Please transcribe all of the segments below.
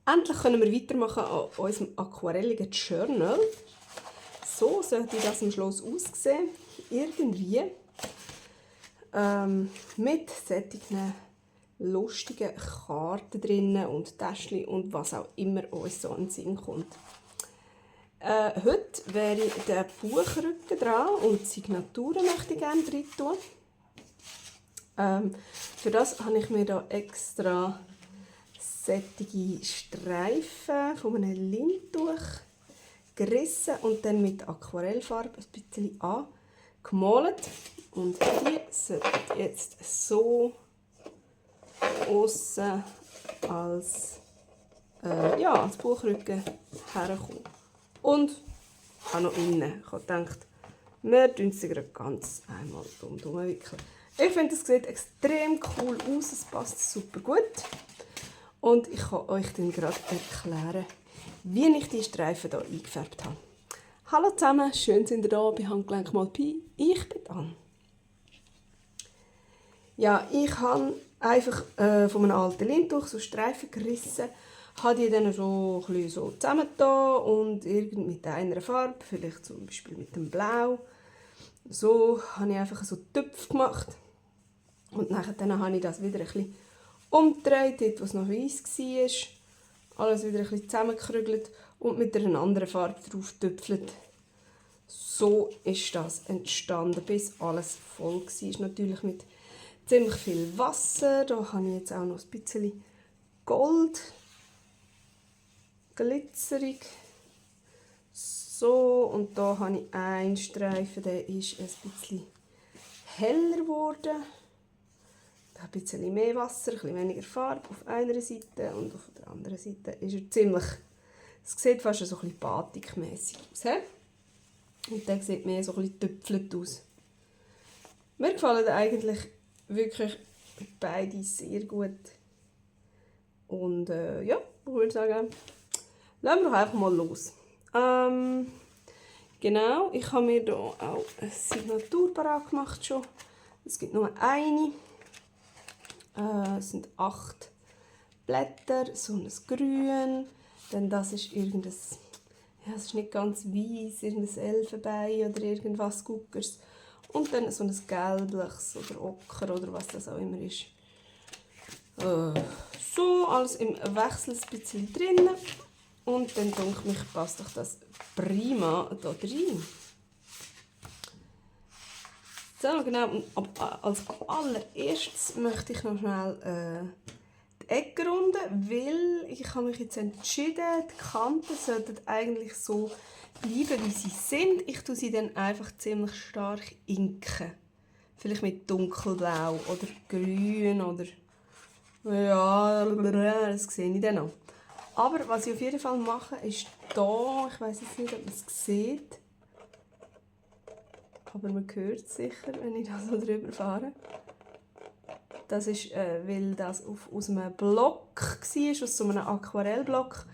Endlich können wir weitermachen an unserem aquarelligen Journal. So sollte das am Schluss aussehen. Irgendwie. Mit solchen lustigen Karten drinnen und Täschchen und was auch immer uns so in den Sinn kommt. Heute wäre der Buchrücken dran und die Signaturen möchte ich gerne drin tun. Für das habe ich mir da extra sättige Streifen von einem Leintuch gerissen und dann mit Aquarellfarbe ein bisschen angemalt. Und die sollten jetzt so aussen als Buchrücken herkommen. Und auch noch innen. Ich habe gedacht, wir wickeln sie gerade ganz einmal umwickeln. Ich finde, das sieht extrem cool aus, es passt super gut. Und ich kann euch dann gerade erklären, wie ich die Streifen hier eingefärbt habe. Hallo zusammen, schön sind ihr da bei Handgelenk mal Pi. Ich bin Anne. Ja, ich habe einfach von einem alten Leintuch so Streifen gerissen, habe die dann so ein bisschen so zusammengetan und irgend mit einer Farbe, vielleicht zum Beispiel mit dem Blau. So habe ich einfach so Töpfe gemacht. Und dann habe ich das wieder ein bisschen umgedreht, dort wo es noch weiss war. Alles wieder ein bisschen zusammengekrügelt und mit einer anderen Farbe drauf getöpfelt. So ist das entstanden, bis alles voll war. Natürlich mit ziemlich viel Wasser. Da habe ich jetzt auch noch ein bisschen Gold. Glitzerig. So, und da habe ich einen Streifen, der ist ein bisschen heller geworden. Da ein bisschen mehr Wasser, ein bisschen weniger Farbe auf einer Seite und auf der anderen Seite ist er ziemlich, es sieht fast so ein bisschen batikmässig aus. He? Und der sieht mehr so ein bisschen töpfelt aus. Mir gefallen eigentlich wirklich beide sehr gut. Und ja, ich würde sagen, lassen wir doch einfach mal los. Genau, ich habe mir hier auch eine Signatur parat gemacht schon. Es gibt nur eine. Es sind 8 Blätter, so ein Grün. Dann das ist irgendein, ja, es ist nicht ganz weiß, irgendein Elfenbein oder irgendwas Guckers. Und dann so ein gelbliches oder Ocker oder was das auch immer ist. So, alles im Wechsel ein bisschen drin. Und dann denke ich, passt doch das prima da rein. So, genau. Und als allererstes möchte ich noch schnell die Ecken runden, weil ich habe mich jetzt entschieden, die Kanten sollten eigentlich so bleiben, wie sie sind. Ich tue sie dann einfach ziemlich stark inken. Vielleicht mit dunkelblau oder grün oder ja, das sehe ich dann noch. Aber was ich auf jeden Fall mache, ist hier, ich weiß jetzt nicht, ob man es sieht, aber man hört es sicher, wenn ich da so drüber fahre. Das ist, weil das aus einem Block war, aus so einem Aquarellblock,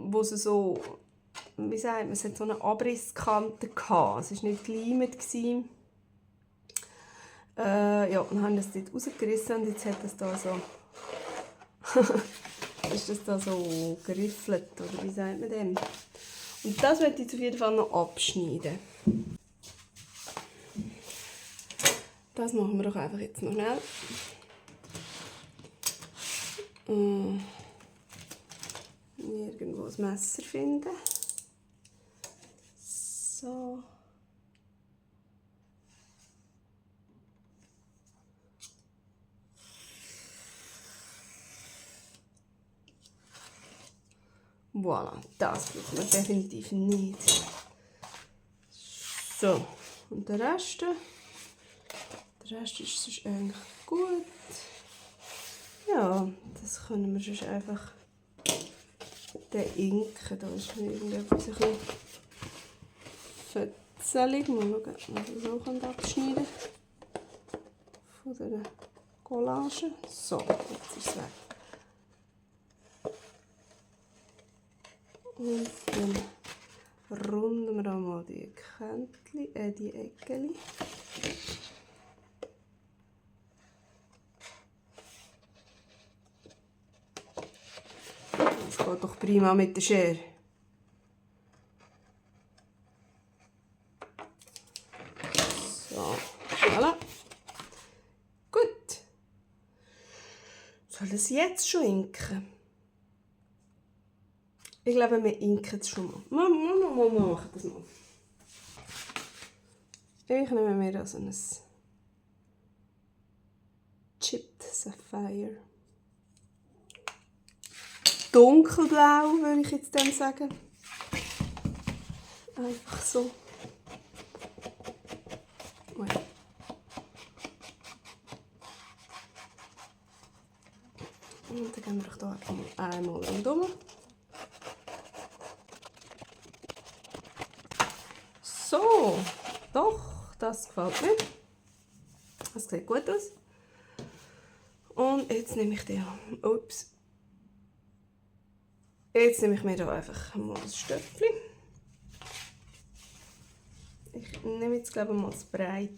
wo es so, wie sagt man, es hat so eine Abrisskante gehabt. Es war nicht geleimt. Ja, dann haben wir das dort rausgerissen und jetzt hat das da so ist das da so geriffelt, oder wie sagt man dem? Und das werde ich jetzt auf jeden Fall noch abschneiden. Das machen wir doch einfach jetzt noch schnell. Irgendwo das Messer finden. So. Voilà, das brauchen wir definitiv nicht. So, und der Rest ist sonst eigentlich gut. Ja, das können wir sonst einfach den inken. Da ist mir irgendetwas ein bisschen verzählig. Mal schauen, ob man so abschneiden kann. Von dieser Collage. So, jetzt ist es weg. Und dann runden wir einmal die Käntchen, die Eckchen. Das geht doch prima mit der Schere. So, voilà. Gut. Soll es jetzt schon inken? Ich glaube, wir inken es schon mal. Wir machen das mal. Ich nehme mir also ein Chipped Sapphire. Dunkelblau, würde ich jetzt dann sagen. Einfach so. Oh ja. Und dann gehen wir doch hier einmal rundherum. So, doch, das gefällt mir. Das sieht gut aus. Und jetzt nehme ich den. Ups. Jetzt nehme ich mir da einfach mal ein Stöpfchen. Ich nehme jetzt, glaube ich, mal das Breite.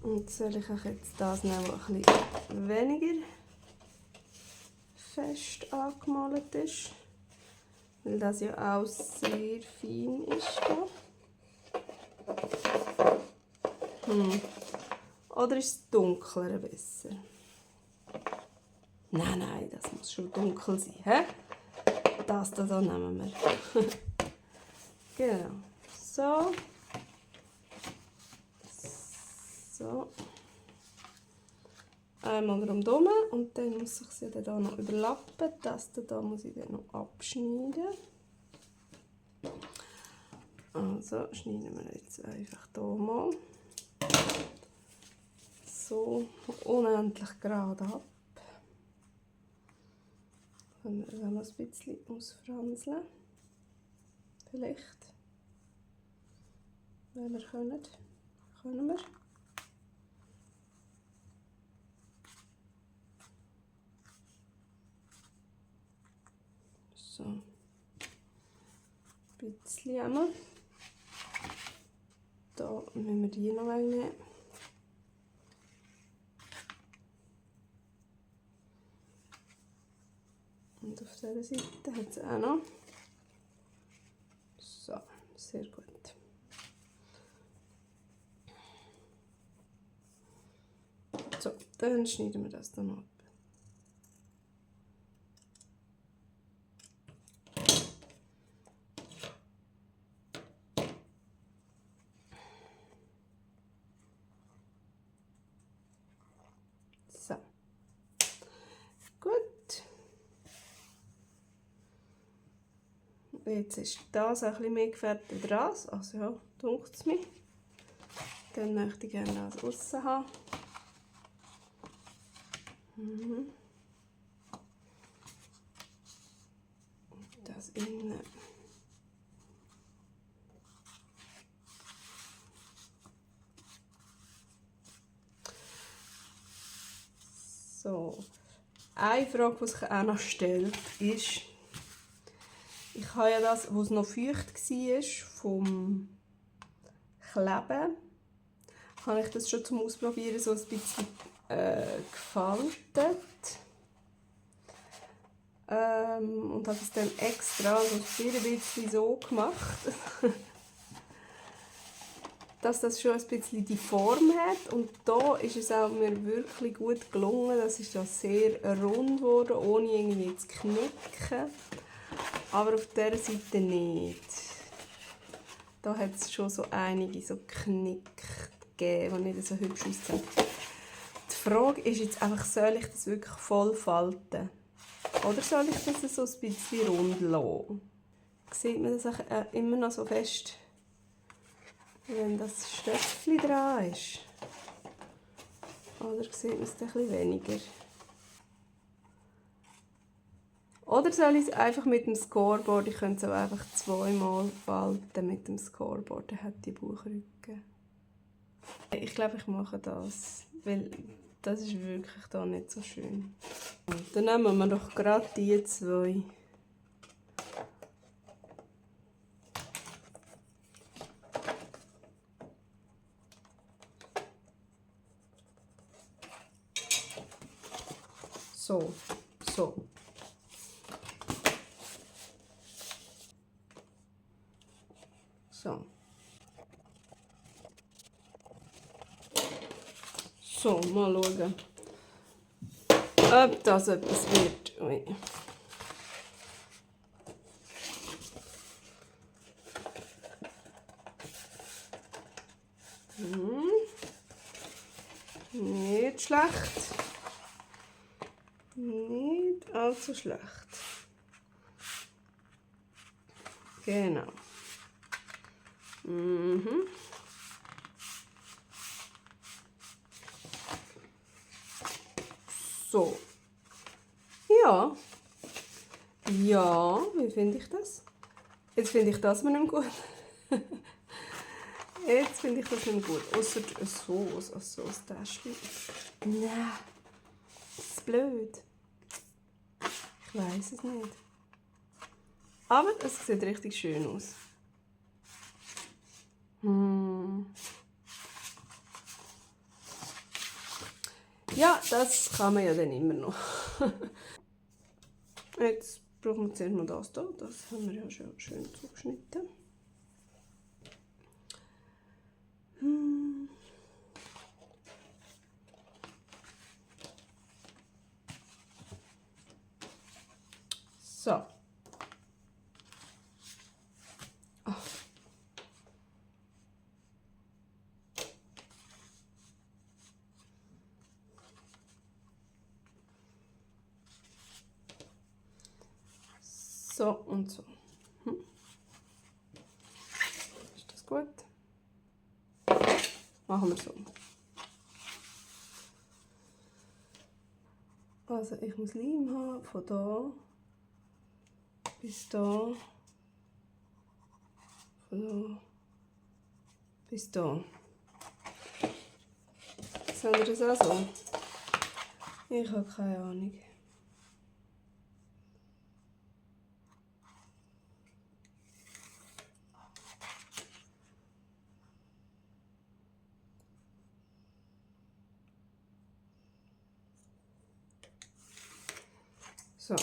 Und soll ich auch jetzt das nehmen, was ein bisschen weniger fest angemalt ist. Weil das ja auch sehr fein ist. Oder ist es dunkler besser? Nein, das muss schon dunkel sein. He? Das da nehmen wir. Genau. So. So. Einmal rundherum und dann muss ich sie dann noch überlappen. Das da muss ich dann noch abschneiden. Also schneiden wir jetzt einfach hier mal so unendlich gerade ab. Wenn wir noch ein bisschen ausfranseln. Vielleicht. Wenn wir können wir. So. Ein bisschen einmal. Da müssen wir die noch wegnehmen. Und auf dieser Seite hat es auch noch. So, sehr gut. So, dann schneiden wir das dann ab. So. Gut. Jetzt ist das auch ein bisschen mehr gefärbt dran. Also ja, dunkt es mir. Dann möchte ich gerne das aussen haben. Und das innen. So. Eine Frage, die sich auch noch stellt, ist, ich habe ja das, wo es noch feucht war, vom Kleben, habe ich das schon zum Ausprobieren so ein bisschen gefaltet. Und habe es dann extra so ein bisschen so gemacht, dass das schon ein bisschen die Form hat. Und da ist es auch mir wirklich gut gelungen. Das ist ja sehr rund geworden, ohne irgendwie zu knicken. Aber auf dieser Seite nicht. Da hat es schon so einige so Knick gegeben, die nicht so hübsch aussehen. Die Frage ist jetzt einfach, soll ich das wirklich voll falten? Oder soll ich das so ein bisschen rund lassen? Sieht man das auch immer noch so fest, wenn das Stöpfchen dran ist? Oder sieht man es ein bisschen weniger? Oder soll ich es einfach mit dem Scoreboard, ich könnte es auch einfach zweimal falten mit dem Scoreboard, dann hat die Bauchrücken. Ich glaube, ich mache das, weil das ist wirklich da nicht so schön. Und dann nehmen wir doch gerade die zwei. So, so. So. So, mal schauen, ob das etwas wird. Ui. Nicht schlecht. Nicht allzu schlecht. Genau. So. Ja. Ja, wie finde ich das? Jetzt finde ich das mir nicht gut. Jetzt finde ich das nicht gut. Außer so, also ein Täschchen. Nein. Das ist blöd. Ich weiß es nicht. Aber es sieht richtig schön aus. Ja, das kann man ja dann immer noch. Jetzt brauchen wir zuerst mal das hier. Das haben wir ja schon schön zugeschnitten. So. So und so. Ist das gut? Machen wir so. Also ich muss Leim haben, von da bis da, von da bis da. Seht ihr das auch so? Ich habe keine Ahnung. So.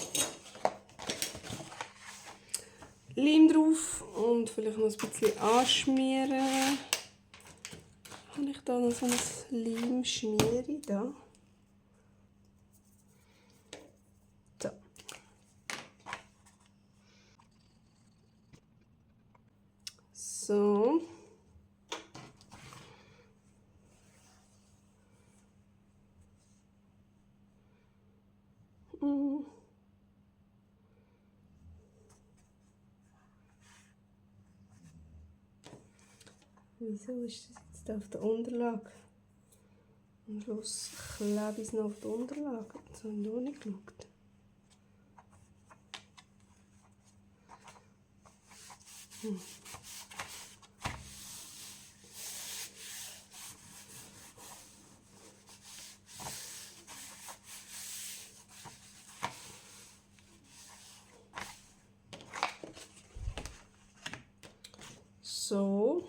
Leim drauf und vielleicht noch ein bisschen anschmieren. Habe ich da noch so ein Leimschmieri da? So. So. Wieso ist das jetzt auf der Unterlage? Am Schluss klebe ich es noch auf der Unterlage. Das habe ich noch nicht geschaut. So.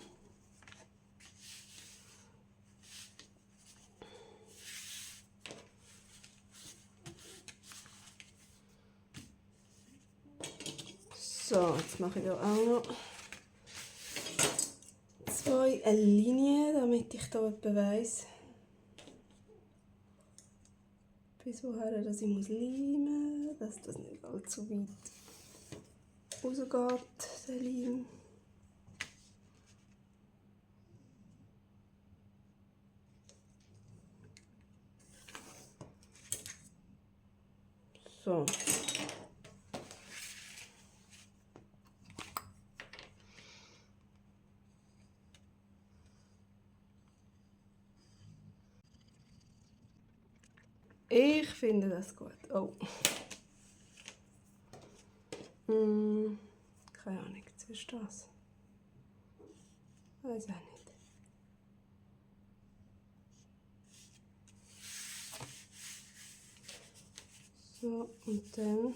So, jetzt mache ich hier auch noch 2 Linien, damit ich hier etwa weiss, bis woher dass ich muss leimen, dass das nicht allzu weit rausgeht, der Leim. So. Ich finde das gut. Oh. Keine Ahnung, was ist das? Weiß auch nicht. So, und dann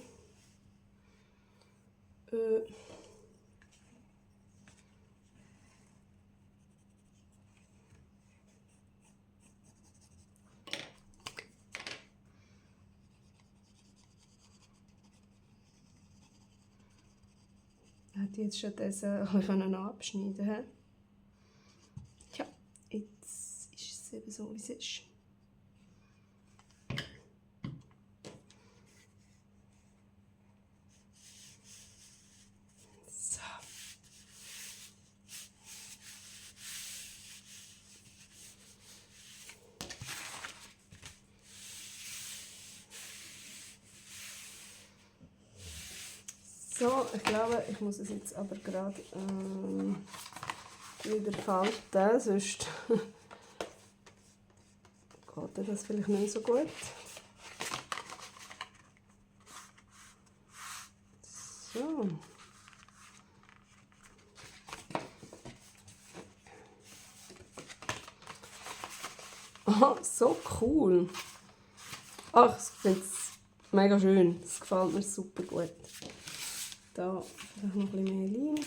hätte jetzt stattdessen abschneiden können. Ja, jetzt ist es eben so, wie es ist. So. So, ich glaube, ich muss es jetzt aber gerade wieder falten, sonst geht das vielleicht nicht so gut. So. Oh, so cool. Ach, ich finde es mega schön. Es gefällt mir super gut. Da vielleicht noch ein bisschen mehr Leim.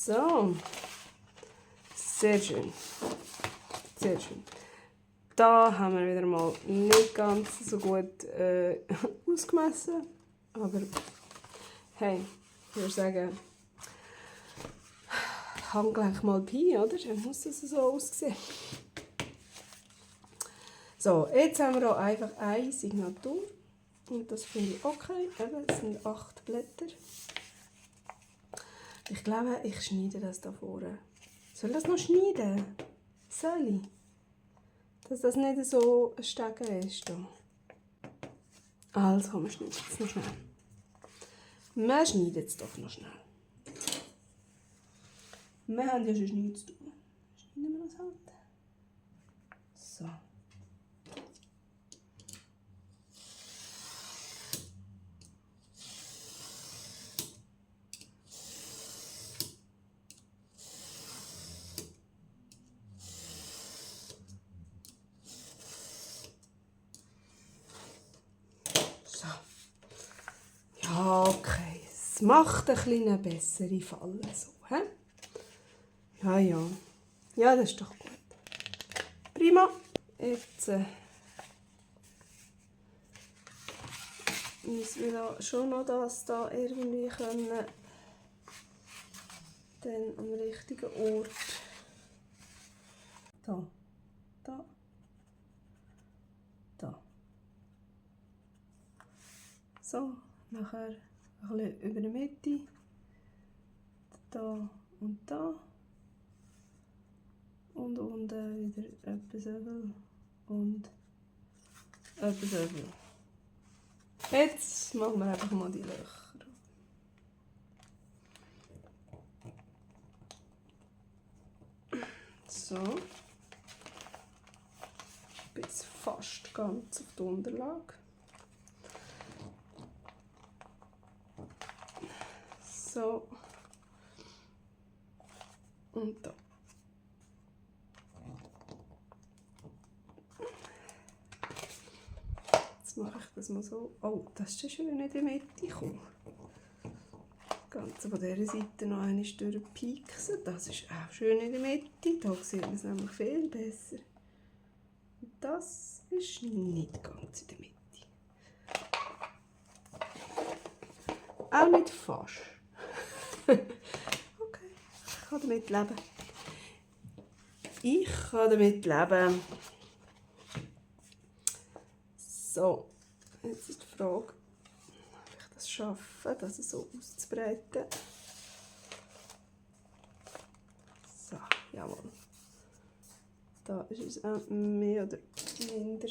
So. Sehr schön. Sehr schön. Da haben wir wieder mal nicht ganz so gut ausgemessen. Aber hey, ich würde sagen, hang gleich mal Pi, oder? Dann muss das so aussehen. So, jetzt haben wir auch einfach eine Signatur. Und das finde ich okay. Eben, es sind 8 Blätter. Ich glaube, ich schneide das da vorne. Soll ich das noch schneiden? Soll ich? Dass das nicht so ein Stecken ist. Da. Also, komm, wir schneiden es noch schnell. Wir schneiden es doch noch schnell. Wir haben ja schon nichts zu tun. Schneiden wir das halt. So. So. Ja, okay. Es macht ein bisschen eine bessere Falle so, hä? Ja, ja. Ja, das ist doch gut. Prima. Jetzt müssen wir da schon noch das da irgendwie können, dann am richtigen Ort. Da, da, da. So, nachher ein bisschen über die Mitte. Da und da. Und unten wieder etwas und etwas. Jetzt machen wir einfach mal die Löcher. So. Bis fast ganz auf die Unterlage. So. Und da. Jetzt mache ich das mal so. Oh, das ist ja schön in die Mitte gekommen. Ganz von dieser Seite noch einmal durchpieksen. Das ist auch schön in der Mitte. Da sieht man es nämlich viel besser. Und das ist nicht ganz in der Mitte. Auch nicht fast. Okay, ich kann damit leben. Ich kann damit leben. So, jetzt ist die Frage, ob ich das schaffe, das so auszubreiten. So, jawohl. Da ist es auch mehr oder minder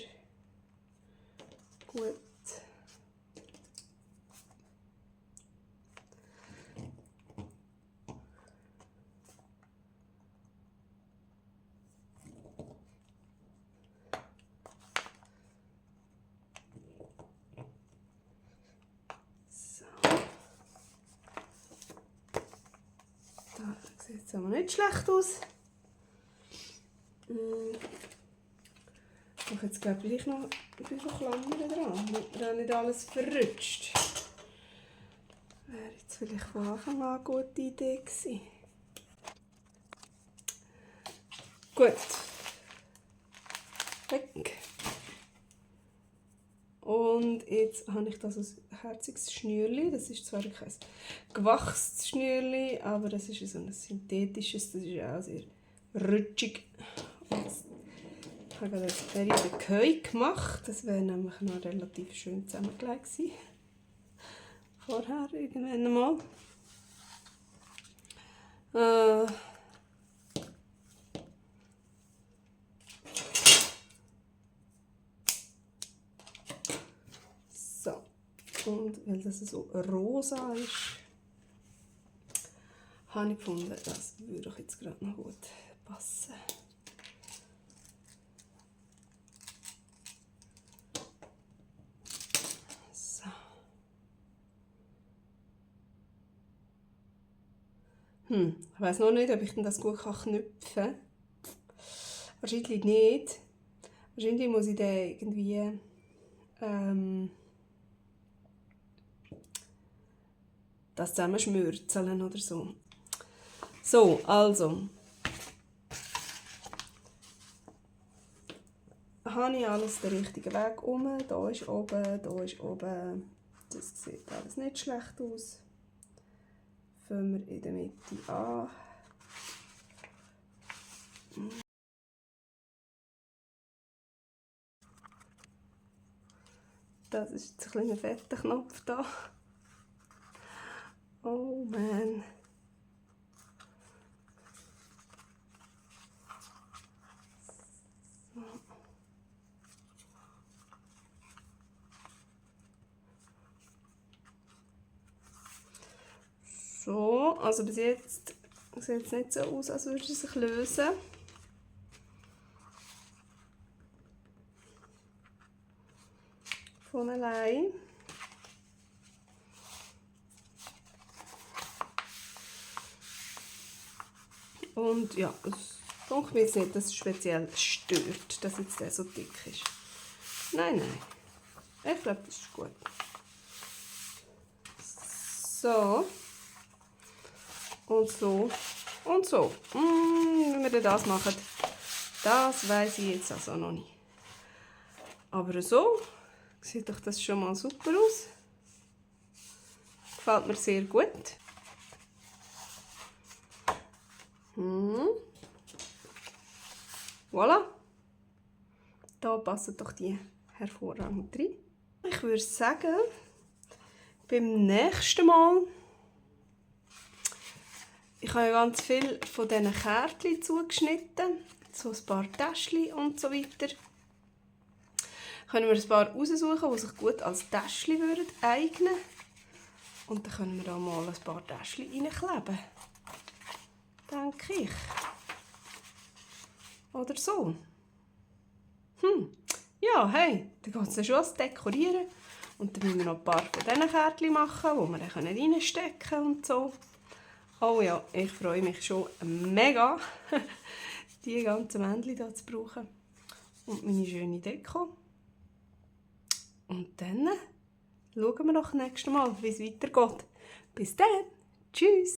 gut. Das sieht jetzt aber nicht schlecht aus. Ich mache jetzt glaube ich noch ein bisschen Klammern dran, damit mir auch nicht alles verrutscht. Wäre jetzt vielleicht von Anfang an eine gute Idee gewesen. Gut. Weg. Und jetzt habe ich das als herziges Schnürli. Das ist zwar kein gewachstes Schnürli, aber das ist so ein synthetisches. Das ist auch sehr rutschig. Ich habe gerade das Berry gemacht. Das wäre nämlich noch relativ schön zusammengelegt gewesen. Vorher irgendwann mal. So. Und weil das so rosa ist, habe ich gefunden, das würde doch jetzt gerade noch gut passen. So. Ich weiss noch nicht, ob ich das gut knüpfen kann. Wahrscheinlich nicht. Wahrscheinlich muss ich den irgendwie das zusammenschmürzeln oder so. So, also. Habe ich alles den richtigen Weg um. Da ist oben, da ist oben. Das sieht alles nicht schlecht aus. Fangen wir in der Mitte an. Das ist jetzt ein kleiner fetter Knopf da. Oh man. So, also bis jetzt sieht es nicht so aus, als würde es sich lösen. Von allein. Und ja, es denke mir jetzt nicht, dass es speziell stört, dass jetzt der so dick ist. Nein, nein. Ich glaube, das ist gut. So. Und so. Und so. Wie wir das machen, das weiss ich jetzt also noch nicht. Aber so sieht doch das schon mal super aus. Gefällt mir sehr gut. Voilà. Da passen doch die hervorragend rein. Ich würde sagen, beim nächsten Mal, ich habe ja ganz viel von diesen Kärtchen zugeschnitten, so ein paar Täschchen und so weiter. Können wir ein paar raussuchen, die sich gut als Täschchen eignen würden. Und dann können wir da mal ein paar Täschchen reinkleben. Denke ich. Oder so. Ja, hey, dann geht es dann schon ans Dekorieren. Und dann müssen wir noch ein paar von diesen Kärtchen machen, die wir dann reinstecken können und so. Oh ja, ich freue mich schon mega, die ganzen Männchen hier zu brauchen. Und meine schöne Deko. Und dann schauen wir doch nächstes Mal, wie es weitergeht. Bis dann. Tschüss.